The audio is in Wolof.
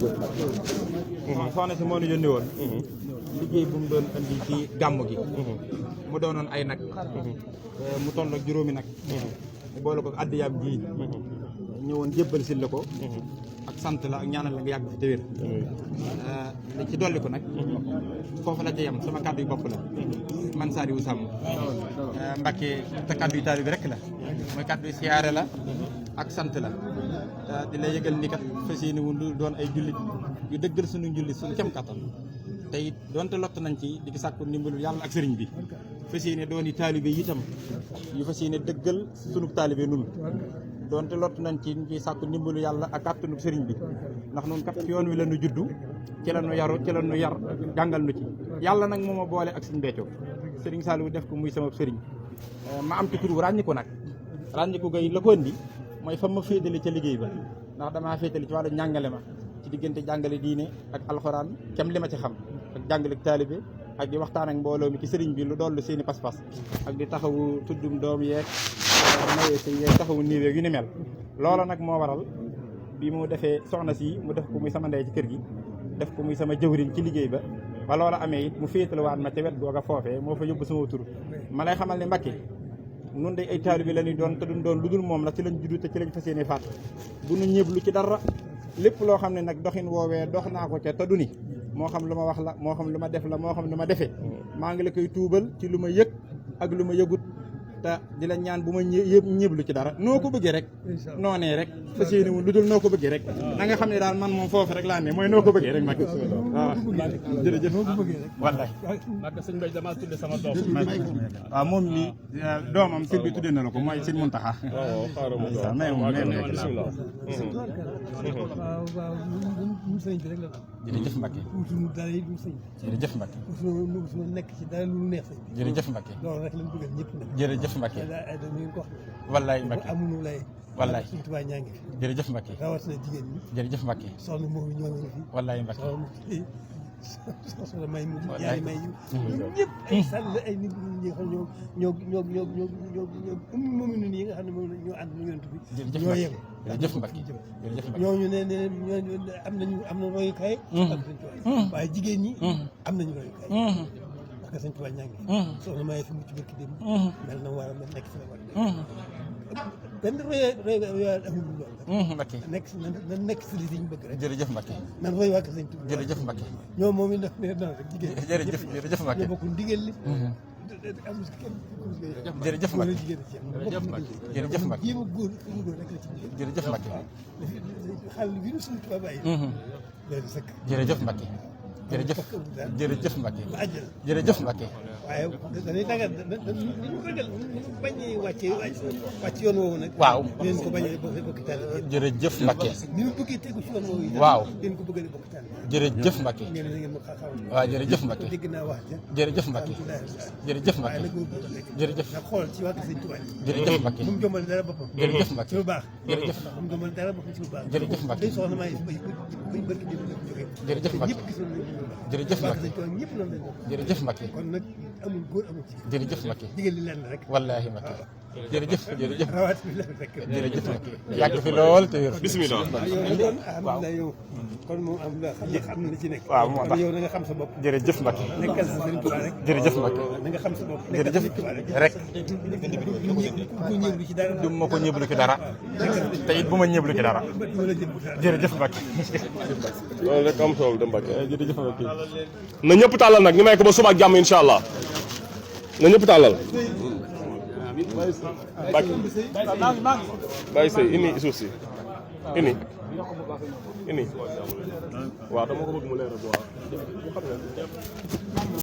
soxna si moo ñu yónni woon liggéey bu mu doon andi ci gàmmu gi mu doonoon ay nag mu toll ak juróomi nag mu boole ko addiyaam ji ñëwoon jébbal si la ko ak sant la ak ñaanal la nga yàgg fi te wér li ci dolli ko nag foofu la ca yem sama kàddu yu bopp la man SALIOU SAMB Mbàkke te kàddu yu taalibe bi rek la mooy kàddu yu siyaare la ak sant la di la yëgal ni kat fas yéene wu doon ay jullit yu dëggal suñu jullit suñu kem kattan te it doonte lott nañ ci di sàkku ndimbalul yàlla ak sëriñ bi fas yéene doon yi taalibe yi itam yu fas yéene dëggal sunu taalibe nun doonte lott nañ ci sàkku ndimbalu yàlla ak kàttanu sëriñ bi ndax noonu kat ci yoon wi la ñu juddu ci la ñu yaru ci la ñu yar jàngal nu ci yàlla nag moo ma boole ak suñu Béthio sëriñ Saliou def ko muy sama sëriñ ma am ci tur bu ràññiku nag ràññiku gay la ko indi mooy fa ma féetale ca liggéey ba ndax damaa féetale ci wàllu njàngale ma ci diggante jàngale diine ak alxuraan kem li ma ci xam ak jàngale taalibe ak di waxtaan ak mbooloo mi ci sëriñ bi lu dollu seeni pas-pas ak di taxawu tuddum doom yeeg maye si yeeg taxawu niiw yeeg yu ni mel loola nag moo waral bi mu defee soxna si mu def ko muy sama ndey ci kër gi def ko muy sama jëwriñ ci liggéey ba ba loola amee it mu féetalawaat ma ca wet googa foofee moo fa yóbbu sama tur ma lay xamal ne Mbàkke nun day ay taalibe la ñuy doon te duñ doon lu dul moom la ci lañ juddu te ci lañ fas yéene faat bu nu ñëblu ci dara lépp loo xam ne nag doxin woowee dox naa ko ca te du ni moo xam lu ma wax la moo xam lu ma def la moo xam lu ma defee maa ngi la koy tuubal ci lu ma yëg ak lu ma yëgut te di la ñaan bu ma ñëblu ci dara noo ko bëggee rek noonee rek fas yéene wu lu dul noo ko bëggee rek na nga xam ne daal man moom foofu rek laa ne mooy noo ko bëggee rek mag waaw jërëjëf wallaay sëñ Mbaye dama tudde sama doom waaw moom mi doomam sëñ bi tudde na la ko mooy sëñ Mountakha may moom bismillah jërëjëf Mbacke jërëjëf Mbacke nekk ci dara lu neex jërëjëf Mbacke loolu rek lañ bëggal ñëpp nag jërëjëf Mbacke Aïda mi ngi ko wax wallaay Mbacke amuñu lay wallaay suñu tubaab ñaa ngi fi jërëjëf Mbacke rawatina jigéen ñi jërëjëf Mbacke soxna moom ñoo ngi fi wallaay Mbacke soxna may mu yaay may ñu ñëpp ay sàll ay nit ñi nga xam ñoo moom ni yi nga xam ne moom ñoo ànd ñu yonent bi ñoo yem jërëjëf Mbacke jërëjëf Mbacke ñooñu ne ñooñu am na royukaay ak sëñ tubaab waaye jigéen ñi am nañu royukaay parce que sëñ tubaab ñaa ngi soxna may fi mucc barki dem mel na war a mel nekk fi la war benn roy amul loolu Mbacke nekk si li ñu bëgg rek jërëjëf Mbacke nan roy waa sëñ tubaab jërëjëf Mbacke ñoom moom it ne non rek jigéen jërëjëf Mbacke ñoo bokk ndigal li amul kenn jërëjëf Mbacke jërëjëf Mbacke jërëjëf Mbacke jéem a góor rek la ci jërëjëf Mbacke xal bi nu suñu tubaab bàyyi loolu sëkk jërëjëf Mbacke jërëjëf Mbacke jërëjëf Mbacke waaye dañuy dagal ñu ragal bañ wàcc yoon woowu nag waaw leen ko bañ bokki taal jërëjëf Mbacke ni ñu bëggee tegu ci yoon woowu waaw leen ko bëgg bokki taal jërëjëf Mbacke ngeen na ngeen ma xaw waaw jërëjëf Mbacke dégg naa wax ja jërëjëf Mbacke jërëjëf Mbacke waaye nag góorgóorlu rek jërëjëf nag xool ci waa sëñ Tuubaa jërëjëf Mbacke bu mu jombal dara boppam jërëjëf Mbacke ci lu baax jërëjëf bu mu jombal dara boppam ci lu baax jërëjëf Mbacke day soxna maa buñ barki dem la jógee jërëjëf Mbacke ñëpp gis nañ jërëjëf Mbacke sëñ Tuubaa ñëpp loolu lañ jërëjëf Mbacke kon nag amul góor amul ci jërëjëf Mbacke digal li lenn rek wallaahi Mbacke jërëjëf jërëjëf rawat bi la fekk jërëjëf Mbacke yàgg fi lool te wér bismillah yow alhamdulilah yow kon moom am na xam na li ci nekk waaw moo tax yow na nga xam sa bopp jërëjëf Mbacke nekkal sa sëñ Tuubaa rek jërëjëf Mbacke na nga xam sa bopp jërëjëf rek bu ñëwlu ci dara du ma ko ñëblu ci dara te it bu ma ñëblu ci dara jërëjëf Mbacke loolu rek am solo de Mbacke jërëjëf Mbacke na ñëpp tàllal nag ñu may ko ba suba ak jàmm incha allah na ñëpp tàllal Mbacke bàyyi sëy ini suuf si ini waaw dama ko bëgg mu leer